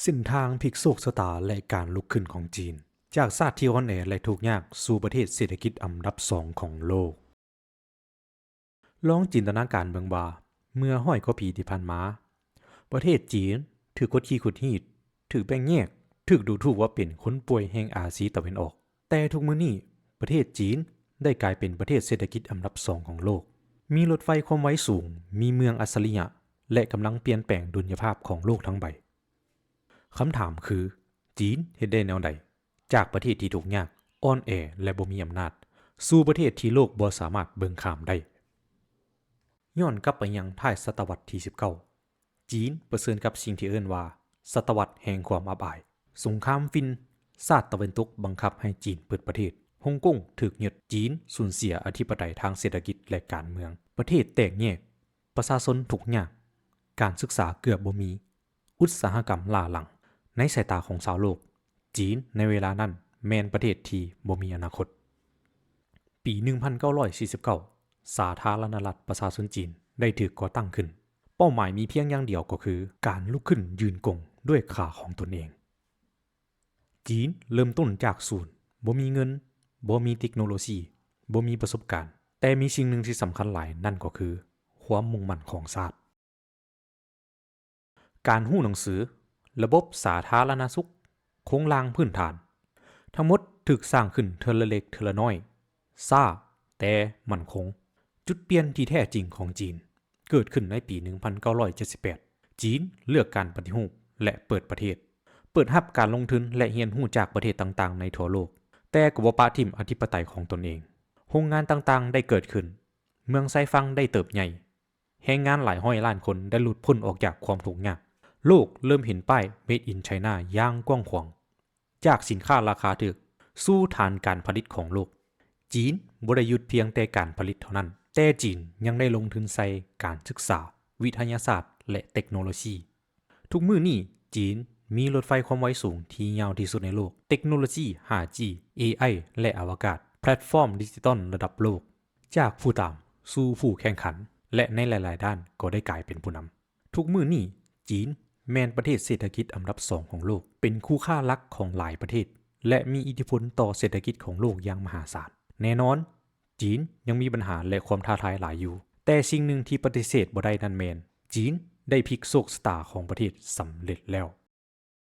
ເສັ້ນທາງພິກໂຊກຊະຕາ ແລະ ການລຸກຂຶ້ນຂອງຈີນ ຈາກຊາດທີ່ອ່ອນແອ ແລະ ທຸກຍາກ ສູ່ປະເທດເສດຖະກິດອັນດັບສອງຂອງໂລກ. ລອງຈິນຕະນາການເບິ່ງວ່າ ເມື່ອຮ້ອຍກວ່າປີທີ່ຜ່ານມາ, ປະເທດຈີນຖືກກົດຂີ່ກົດຮີດ, ຖືກແບ່ງແຍກ, ຖືກດູຖູກວ່າເປັນຄົນປ່ວຍແຫ່ງອາຊີຕາເວັນອອກ. ແຕ່ທຸກມື້ນີ້, ປະເທດຈີນໄດ້ກາຍເປັນປະເທດເສດຖະກິດອັນດັບສອງຂອງໂລກ, ມີລົດໄຟຄວາມໄວສູງ, ມີເມືອງອັດສະລິຍະ ແລະ ກຳລັງປ່ຽນແປງດຸນຍະພາບຂອງໂລກທັງໃບ. ຄຳຖາມຄື, ຈີນເຮັດໄດ້ແນວໃດ ຈາກປະເທດທີ່ທຸກຍາກ, ອ່ອນແອ ແລະ ບໍ່ມີອຳນາດ, ສູ່ປະເທດທີ່ໂລກບໍ່ສາມາດເບິ່ງຂ້າມໄດ້? ຍ້ອນກັບໄປຍັງທ້າຍສະຕະວັດທີສິບເກົ້າ, ຈີນປະເຊີນກັບສິ່ງທີ່ເອີ້ນວ່າ ສະຕະວັດແຫ່ງຄວາມອັບອາຍ. ສົງຄາມຟິນ, ຊາດຕາເວັນຕົກບັງຄັບໃຫ້ຈີນເປີດປະເທດ, ຮົງກົງຖືກຍຶດ, ຈີນສູນເສຍອະທິປະໄຕທາງເສດຖະກິດ ແລະ ການເມືອງ, ປະເທດແຕກແຍກ, ປະຊາຊົນທຸກຍາກ, ການສຶກສາເກືອບບໍ່ມີ, ອຸດສາຫະກຳລ້າຫຼັງ. ໃນສາຍຕາຂອງຊາວໂລກ, ຈີນໃນເວລານັ້ນແມ່ນປະເທດທີ່ບໍ່ມີອະນາຄົດ. ປີໜຶ່ງພັນເກົ້າຮ້ອຍສີ່ສິບເກົ້າ, ສາທາລະນະລັດປະຊາຊົນຈີນໄດ້ຖືກກໍ່ຕັ້ງຂຶ້ນ. ເປົ້າໝາຍມີພຽງຢ່າງດຽວກໍຄື ການລຸກຂຶ້ນຢືນກົງດ້ວຍຂາຂອງຕົນເອງ. ຈີນເລີ່ມຕົ້ນຈາກສູນ, ບໍ່ມີເງິນ, ບໍ່ມີເຕັກໂນໂລຊີ, ບໍ່ມີປະສົບການ, ແຕ່ມີສິ່ງໜຶ່ງທີ່ສຳຄັນຫຼາຍ, ນັ້ນກໍຄື ຄວາມມຸ່ງໝັ້ນຂອງຊາດ. ການຮູ້ໜັງສື, ລະບົບສາທາລະນະສຸກ, ໂຄງລ່າງພື້ນຖານ, ທັງໝົດຖືກສ້າງຂຶ້ນເທື່ອລະເລັກເທື່ອລະນ້ອຍ, ຊ້າແຕ່ໝັ້ນຄົງ. ຈຸດປ່ຽນທີ່ແທ້ຈິງຂອງຈີນເກີດຂຶ້ນໃນປີໜຶ່ງພັນເກົ້າຮ້ອຍເຈັດສິບແປດ. ຈີນເລືອກການປະຕິຮູບ ແລະ ເປີດປະເທດ, ເປີດຮັບການລົງທຶນ ແລະ ຮຽນຮູ້ຈາກປະເທດຕ່າງໆໃນທົ່ວໂລກ, ແຕ່ກໍບໍ່ປະຖິ້ມອະທິປະໄຕຂອງຕົນເອງ. ໂຮງງານຕ່າງໆໄດ້ເກີດຂຶ້ນ, ເມືອງຊາຍຝັ່ງໄດ້ເຕີບໃຫຍ່, ແຮງງານຫຼາຍຮ້ອຍລ້ານຄົນໄດ້ຫຼຸດພົ້ນອອກຈາກຄວາມທຸກຍາກ. ໂລກເລີ່ມເຫັນປ້າຍ Made in China ຢ່າງກວ້າງຂວາງ. ຈາກສິນຄ້າລາຄາຖືກສູ່ຖານການຜະລິດຂອງໂລກ. ຈີນບໍ່ໄດ້ຢຸດພຽງແຕ່ການຜະລິດເທົ່ານັ້ນ, ແຕ່ຈີນຍັງໄດ້ລົງທຶນໃສ່ການສຶກສາ, ວິທະຍາສາດ ແລະ ເຕັກໂນໂລຊີ. ທຸກມື້ນີ້, ຈີນມີລົດໄຟຄວາມໄວສູງທີ່ຍາວທີ່ສຸດໃນໂລກ, ເຕັກໂນໂລຊີ ຫ້າຈີ ເອໄອ ແລະ ອະວະກາດ, ແພລດຟອມດິຈິຕອນລະດັບໂລກ. ຈາກຜູ້ຕາມສູ່ຜູ້ແຂ່ງຂັນ ແລະ ໃນຫຼາຍໆດ້ານກໍໄດ້ກາຍເປັນຜູ້ນຳ. ທຸກມື້ນີ້, ຈີນແມ່ນປະເທດເສດຖະກິດອັນດັບສອງຂອງໂລກ, ເປັນຄູ່ຄ້າຫຼັກຂອງຫຼາຍປະເທດ ແລະ ມີອິດທິພົນຕໍ່ເສດຖະກິດຂອງໂລກຢ່າງມະຫາສານ. ແນ່ນອນ, ຈີນຍັງມີບັນຫາ ແລະ ຄວາມທ້າທາຍຫຼາຍຢູ່, ແຕ່ສິ່ງໜຶ່ງທີ່ປະຕິເສດບໍ່ໄດ້ນັ້ນແມ່ນ ຈີນໄດ້ພິກໂຊກຊະຕາຂອງປະເທດສຳເລັດແລ້ວ.